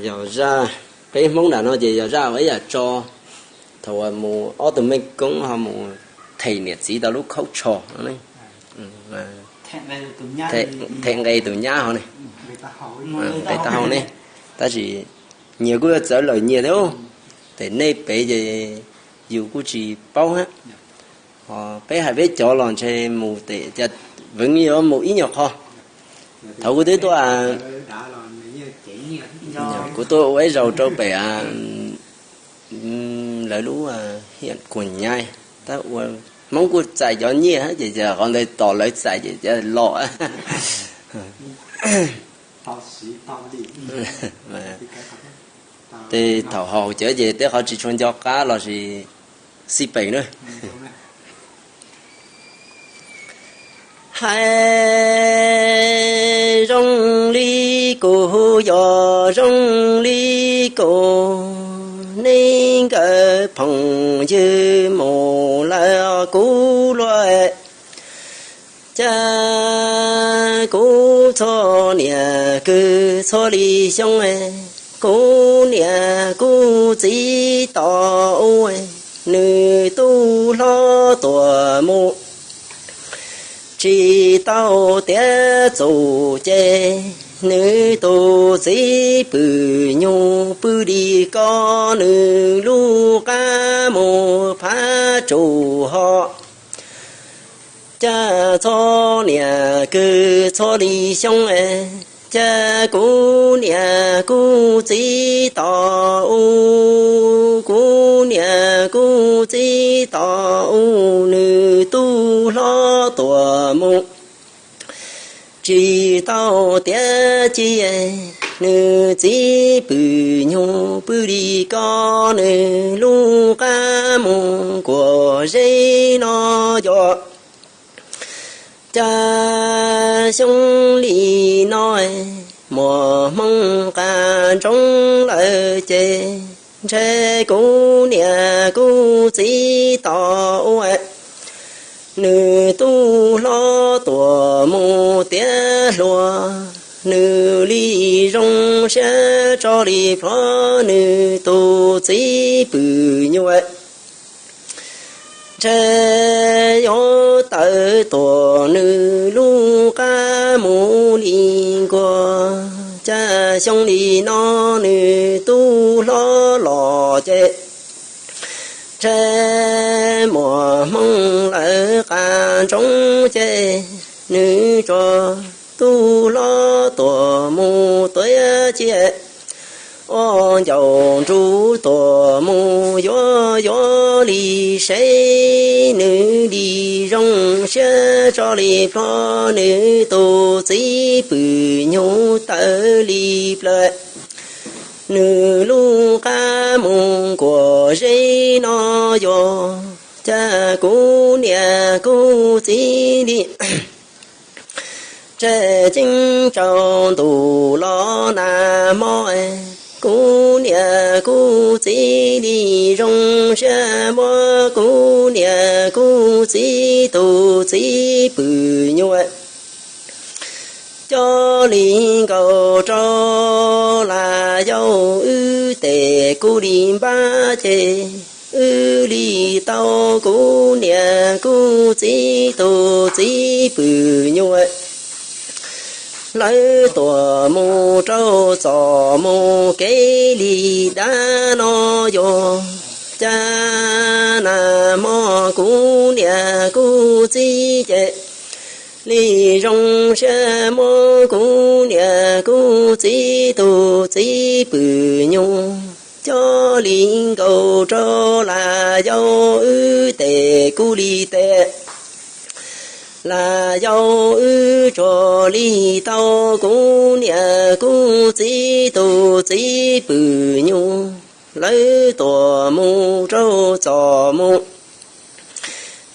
Yog zaj, peb Hmoob nram no ces yog zaj uas ib yam tso thaum uas mus ob tug mej koob ho mus them niam txiv tau lub khaub tsho, them nqe tus nyab ho ne, nqe taub hau ne. Tab sis nyias kuj yuav txawv lawm nyias thiab, tes nej pem ces yus kuj tsis paub hab. Peb hais peb cov los ntshe mus tes ca veev yuav mus ib nyuag qho. Thaum kuv twb tuaj, kuv tuaj ua ib zaug rau pem lawv lub hiam kuas nyai, tab ua Hmoob kuj txais cov nyiaj ces qhov ntawd tos lawv txais ces los. Tes thaum haus cawv ces tej qhov tsis tshua nco qab los sis xij peem na. Hais zoo li kuv yog zoo li kuv, nej nkawd phooj ywg mus lawm kuv luag, cas kuv txhua niam kwv txhua li xyoo, kuv niam kuv txiv tos ua nws tub hlob tuam mus tsis tau tiav txuj ces, nws tus txiv pwm nyuj pw li ko, nws lub qab mus phab tsuj ho. Cas txhua niam kwv txhua li xyoo, cas kuv niam kuv txiv tos ua, kuv niam kuv txiv tos ua nws tub hlob tuam mus tsis tau tiav ci, nws txiv pwm nyuj pw li ko, nws lub qab mus kuas zeb no yog. Cas xyoo li no muaj hmoo qas ntsoov lawm ces, ntshe kuv niam kuv txiv tos ua nws tub hlob tuam mus tiav hluas, nws li zoo siab tso li plho nws tus txiv pwm nyuj. Ntshe yuav tawm tuam nws lub qab mus li nkuas, cas xyoo li no nws tub hlob los ces, ntshe muaj hmoo lawm qas ntsoov ces, nws tso tub hlob tuam mus tuav ciaj, ua ncaus nruj tuam mus yuav yuav li seb, nws li zoo siab tso li plho nws tus txiv pwm nyuj tawv li plaws, nws lub qab mus kuas zeb no yog. Cas kuv niam kuv txiv li tseg ceeb tsaus ntuj los nag hmo, kuv niam kuv txiv li zoo siab muab kuv niam kuv txiv tus txiv pwm nyuj coj li nkaus rau lam yau wb tes kuj li npab ces, wb li tau kuv niam kuv txiv tus txiv pwm nyuj lawv tuam mus rau txom mus kev li dab no yog. Cas nag hmo kuv niam kuv txiv ces li zoo siab muab kuv niam kuv txiv tus txiv pwm nyuj coj li nkaus rau lam yau wb tes kuj li tes. Lam yau wb tsuas li tau kuv niam kuv txiv tus txiv pwm nyuj lawv tuam mus rau txom mus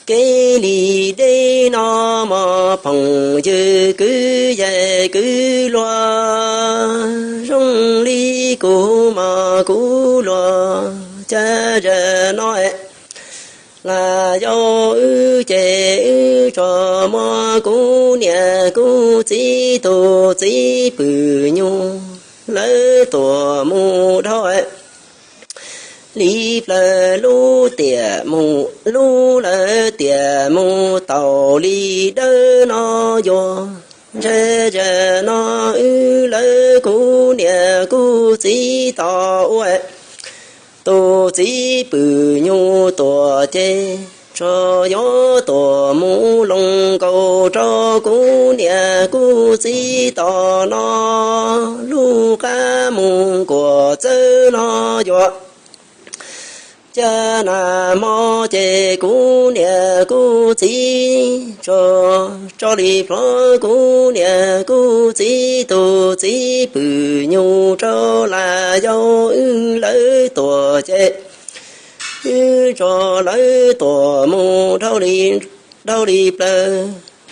kev li deb no mog phooj ywg kwv yawg kwv luag, zoo li kuv mog kuv luag. Cas zaum no lam yau wb ces wb tsuas muab kuv niam kuv txiv tus txiv pwm nyuj lawv tuam mus dhau li plaws lub tiam mus, lub lawv tiam mus taus li dawb no yuav. Ntshe zaum no wb lawv kuv niam kuv txiv tos ua tus txiv pwm nyuj tuam ces tsuas yuav tuam mus loos nkaus rau kuv niam kuv txiv tos no lub qab mus nkuas txawb no yuav. Cas nas hmo ces kuv niam kuv txiv tsuas tso li plhov kuv niam kuv txiv tus txiv pwm nyuj rau lam yau wb lawv tuam ces wb tso lawv tuam mus dhau li plaws,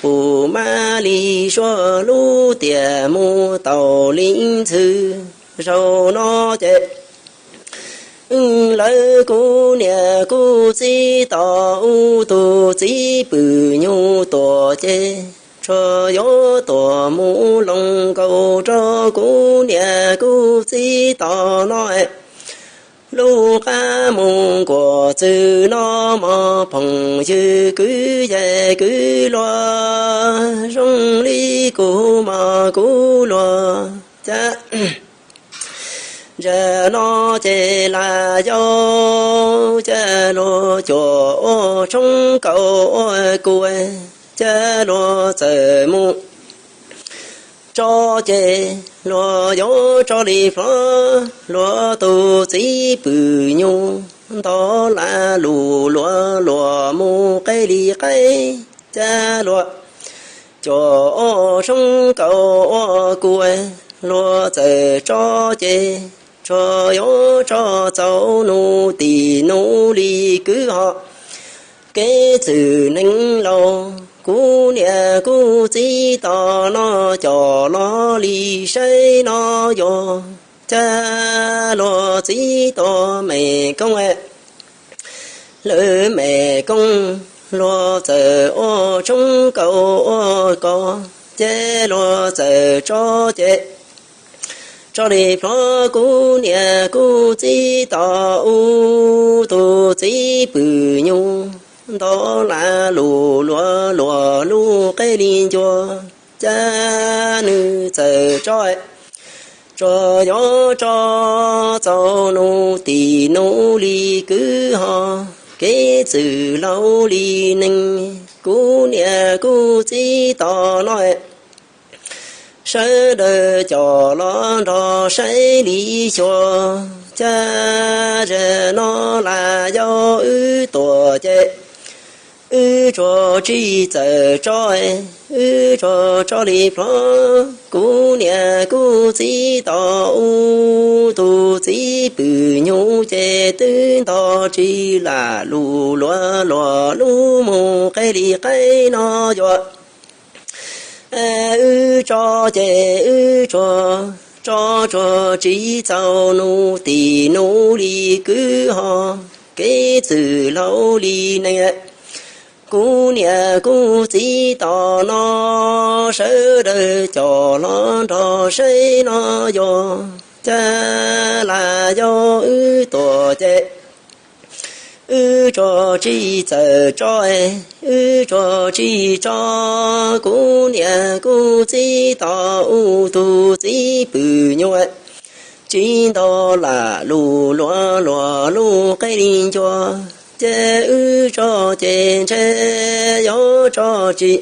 pum mab li suab lub tiam mus taus li ntxhw. Zaum no ces wb lawv kuv niam kuv txiv tos ua tus txiv pwm nyuj tuam ces tsuas yuav tuam mus loos nkaus rau kuv niam kuv txiv tos no lub qab mus nkuas txwm no mog phooj ywg kwv yawg kwv luag, zoo li kuv mog kuv luag. Cas zaum no ces lam yau cas luag cuam ua tshoob kaus ua kuv, cas luag txawm mus tso ces luag yuav tso li plhov luag tus txiv pwm nyuj, ntov lam lus luag luag mus qeb li qeb, cas luag cuam ua tshoob kaus ua kuv, luag txawm tso ces tsuas yuav tso txaus nus tim nus li kwv ho kev txwm neeg laus. Kuv niam kuv txiv tos no coj los li saib no yuav, cas luag txiv tos me koob lawv me koob, luag txawm ua tshoob kaus ua kos, ces luag txawm tso ces tso li plhov kuv niam kuv txiv tos ua tus txiv pwm nyuj, ntov lam lus luag luag lub qeb li ncua, cas nws txawm tso tsuas yuav tso txaus nus tim nus li kwv ho kev txwm laus li neeg. Kuv niam kuv txiv tos no sawv daws coj los nrog saib li xyuas, cas zaum no lam yau wb tuam ces wb tsuas tsis txawm tso, wb tsuas tso li plhov kuv niam kuv txiv tos ua tus txiv pwm nyuj ces twb nto tsis lam lus luag luag lub mus qeb li qeb no yuav. Wb tso ces wb tsuas tso tsuas tsis txaus nus tim nus li kwv ho kev txwm laus li neeg. Kuv niam kuv txiv tos no sawv daws coj los nrog saib no yuav, cas lam yau wb tuam ces wb tsuas tsis txawm tso, wb tsuas tsis tso kuv niam kuv txiv tos ua tus txiv pwm nyuj, tsis nto lam lus luag luag lub qeb li ncua, ces wb tso ces ntshe yuav tso tsis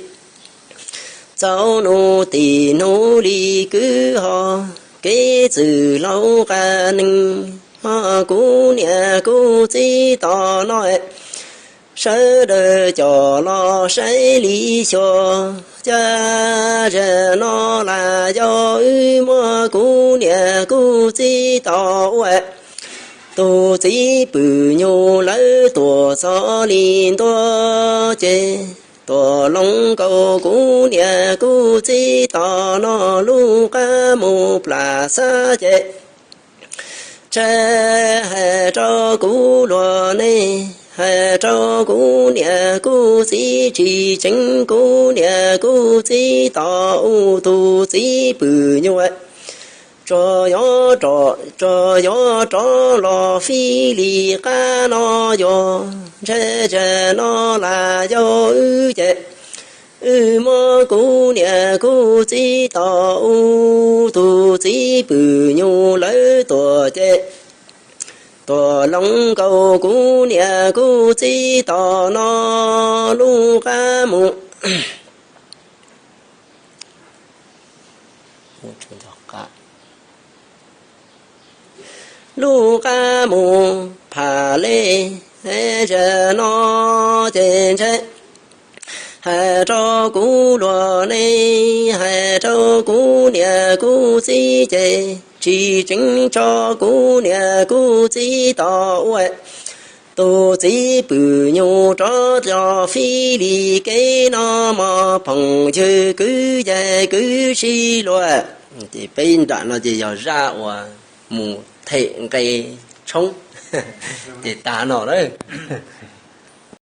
txaus nus tim nus li kwv ho kev txwm laus qab neeg. Ho kuv niam kuv txiv tos no sawv daws coj los saib li xyuas, cas zaum no lam yau wb muab kuv niam kuv txiv tos ua tus txiv pwm nyuj lawv tuam txog li ntua ces tuam loos nkaus kuv niam kuv txiv tos no lub qab mus plam xab ces ntshe hais rau kuv luag ne, hais rau kuv niam kuv txiv tsis tseeb, kuv niam kuv txiv tos ua tus txiv pwm nyuj Tsuas yuav rov, tsuas yuav rov los fij li qab no, yog ntshai tsam no los yog wb ces, wb muab kuv niam kuv txiv tom u, tus txiv pwm nyuj lawv tuam ces, tuam loo nkaus kuv niam kuv txiv tom no, lub qab mus lub qab mus pham lej, tsam no ces ntshai, hais rau kuv luag ne, hais rau kuv niam kuv txiv ces tsis tseev tso kuv niam kuv txiv tom ua, tus txiv pwm nyuj rov los fij li kev no, mog phooj ywg kwv yawg kwv tij luag. Ces peb nram no ces yog zaj uas mus them nqe tshoob, ces tas no lawm.